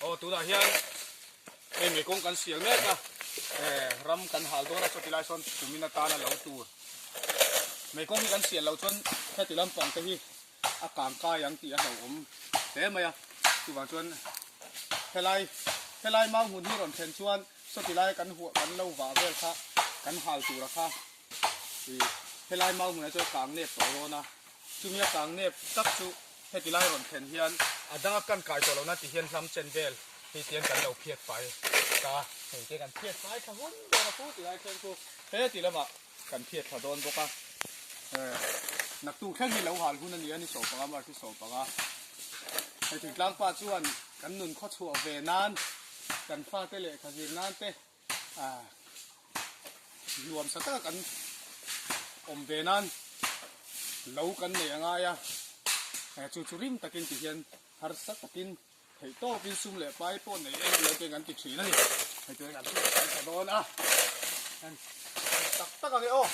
Aw tunah hian hei mekawng kan sial mek a, ram kan hal dawn a sawti lai sawn tumin atana lo tur. Mekawng hi kan sial loh chuan heti lampang te hi a kang kai ang tih a hlauhawm hle mai a, chuvang chuan helai helai mau hmun hi rawn thlen chuan sawti lai kan huah kan lo vah vel kha kan hal tura kha ih helai mau hmunah chuan kang nep tawh dawn a, chumi a kang nep tak chu heti lai rawn thlen hian a danga kan kai tawh lohna ti hian hlam chen vel hei tiang kan lo phiat fai ta, hei te kan phiat fai thla hun dawn a khu ti lai thleng chu heti lamah. Kan phiat thla dawn bawk a, naktuk thleng hi lo hal hun a ni a, ni 15 March ni 15. Hei thingtlang pa chuan kan nun khaw chhuah ve nan, kan fate lehkha zir nan te nuamsa taka kan awm ve nan lo kan nei a ngai a, chu chu rim takin ti hian harsa takin Theih tawpin sum leh pai pawh nei em em lo te kan ti thin a ni. Hei chuan kan hriat fai tha dawn a. Tak tak ang e aw.